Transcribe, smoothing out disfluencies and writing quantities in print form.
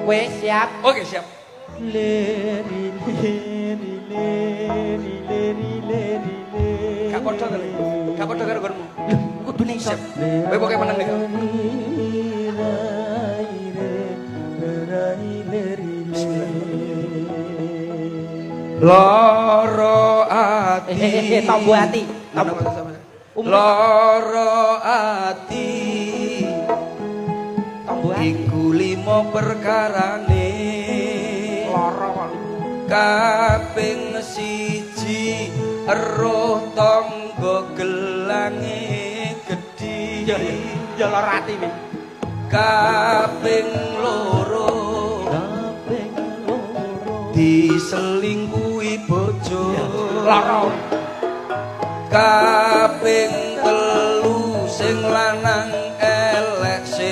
Wis siap. Oke, siap. Leri leri leri leri leri leri. Gak padha to, Le. Gak padha karo nggonmu. Kudune iso. Siap. Kowe pokoke meneng nek. Loro ati. Tombo ati. Tombo. Loro ati. Tombo ati. Iku limo perkarane. Loro kok limo. Kaping siji eruh tangga gelange gedhi. Ya ya loro ati wi. Kaping loro diselingkuhi bojo. Loro. Kaping